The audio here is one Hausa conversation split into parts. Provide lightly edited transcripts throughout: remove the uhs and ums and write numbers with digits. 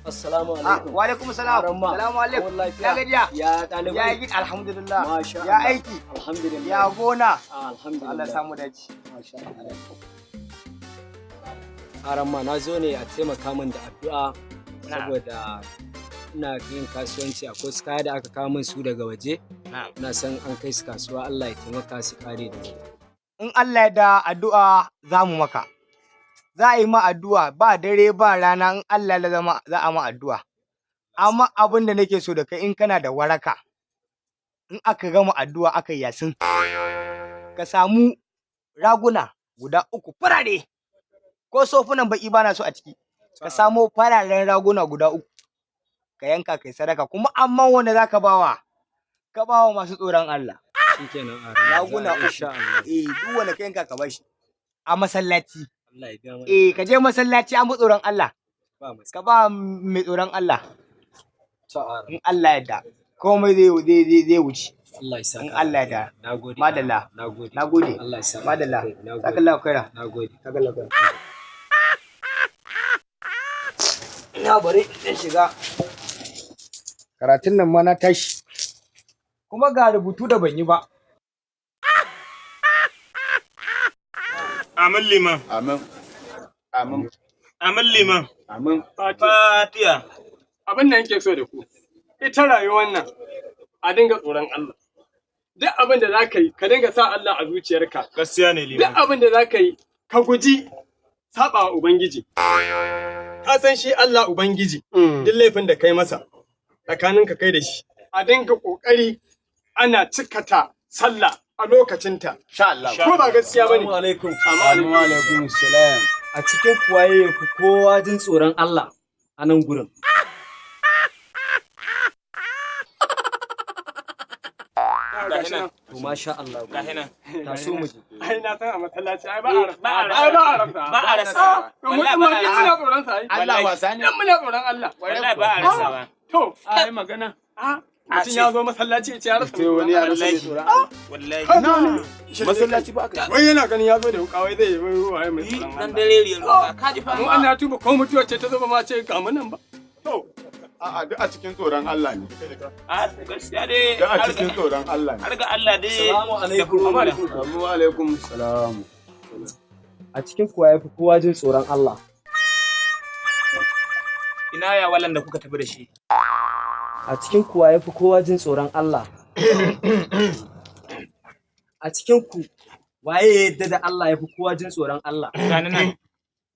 Assalamu alaikum. Wa alaikum salam. Aramma. Salamu alaikum. Awon lafiya. Ya gajiya. Ya ɗalibai. Ya yi, alhamdulillah. Masha Ya Allah. aiki. Alhamdulillah. Ya gona. Alhamdulillah. Allah samu dace. Masha Allah. Aramma, na zo ne a taimaka min da addu'a saboda ina yin kasuwanci, akwai wasu kaya da aka kawo min su daga waje. Ina son an kai su kasuwa, Allah ya taimaka su kare da wuri. In Allah ya da, addu'a za mu maka. Za a yi ma addu'a ba dare ba rana, in Allah ya zama za a ma addu'a. Amma abin da nake so da kai, in kana da waraka, in aka gama addu'a aka yi yasin, ka samu raguna guda uku farare, ko sofunan baki bana so a ciki. Ka samo fararen raguna guda uku, ka yanka kai sadaka kuma, amma wanda za ka bawa, ka bawa masu tsoron Allah. Shikenan, Aramma. Raguna uku. Insha Allah. Eh, duk wanda ka yanka ka bashi. A masallaci. Allah ya biya mana. Eh, ka je masallaci an bi tsoron Allah. Ba matsala. Ka ba mai tsoron Allah. To, Aramma. In Allah ya yarda. Komai zai wuce. Allah ya saka. In Allah ya yarda. Nagode. Madalla. Nagode. Nagode. Allah ya saka. Madalla. Nagode. Sakallahu khaira. Nagode. Sakallahu khaira. Ina bari in shiga. Karatun nan ma na tashi. Kuma ga rubutu da ban yi ba. Amin, liman. Amin. Amin. Amin, liman. Amin. Fatiha. Abin da nake so da ku, ita rayuwar nan a dinga tsoron Allah. Duk abin da za ka yi, ka dinga sa Allah a zuciyarka. Gaskiya ne, Duk liman. abin da za ka yi, ka guji saba wa Ubangiji. Ka san shi Allah Ubangiji, duk laifin da kai masa, tsakanin ka kai da shi. A dinga kokari ana cikata sallah a lokacinta. Insha Allah. Ko ba gaskiya bane? Assalamu alaikum. Amma Alaikum salam. A cikin kuwa ya fi kowa jin tsoron Allah a nan gurin? Gashi nan. To, masha Allah. Gashi nan. Taso mu je. Ai na san a masallaci ai ba a rasa. Ba a rasa. Ai ba a rasa. Ba a rasa. To mu Wallahi ba a muna rasa. tsoron sa ai. Allah wasa ne. Dan muna tsoron Allah. Wallahi ba a rasa ba. To, Ai magana. a mutum ya zo masallaci ya ce ya rasa. Sai wani ya rasa mai tsoron Allah. Wallahi. Masallaci ba aka. Wai yana ganin ya zo da wuka, wai zai yi wai waye mai tsoron Dan Allah. dare riyar roka. Ka ji fa. Mu Allah ya tuba, ko mutuwa ce ta zo ba ma ce ga mu nan ba. To, A'a, duk a cikin tsoron Allah ne. A gaskiya dai. Duk a cikin tsoron Allah ne. Har ga Allah dai. Assalamu alaikum. Assalamu alaikum salam. A cikin kuwa ya fi kowa jin tsoron Allah? Ina ya walan da kuka tafi da shi. A cikin kuwa ya fi kowa jin tsoron Allah? A cikin ku waye ya yadda da Allah ya fi kowa jin tsoron Allah? Gani nan.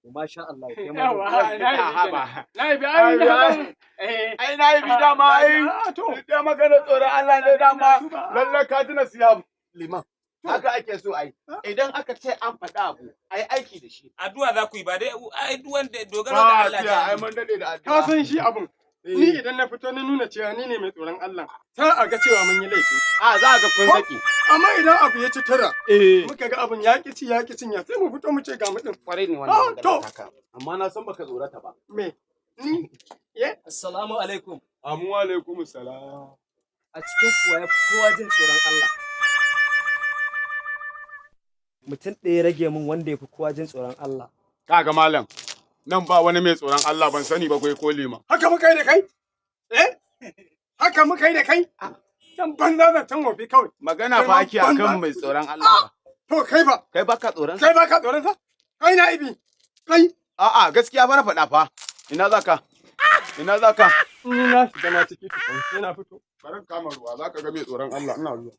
To, masha Allah. Kai ma yawa, na yi bi kenan. Na yi bi ai na san eh Ai na yi bi dama ai. Ah, to. Da magana tsoron Allah ne dama. Lalle ka tuna siya liman. Haka ake so ai. Idan aka ce an faɗa abu, ai aiki da shi. Addu'a za ku yi ba dai, ai duk wanda dogaro da Allah Fatiha, ai ta. mun dade da addu'a. Ka san shi abun. Ni idan na fito na nuna cewa ni ne mai tsoron Allah, sai a ga cewa mun yi laifi. A za ga kun zaki. Amma idan abu ya ci tara, Eh. muka ga abun ya ƙi ci ya ƙi cinya, sai mu fito mu ce ga mu din. Kwarai ne Ah, wannan to. magana taka. Amma na san baka tsorata ba. Me? Ni? Ye? Assalamu alaikum. Amu alaikum salam. A cikin kuwa ya fi kowa jin tsoron Allah? Mutum ɗaya rage min wanda ya fi kowa jin tsoron Allah. Kaga malam, nan ba wani mai tsoron Allah, ban sani ba kai ko liman. Haka muka yi da kai? Eh? Haka muka yi da kai? Dan banza da can wofi kawai. Magana fa ake akan mai tsoron Allah ba. To kai ba, Kai baka tsoron sa? kai ba ka tsoron sa? Kai na ibi. Kai. A'a, gaskiya ba na faɗa fa. Ina zaka? Ina zaka? Ni na shiga na ciki tukun, sai na fito. Bari kama ruwa, zaka ga mai tsoron Allah, ina zuwa.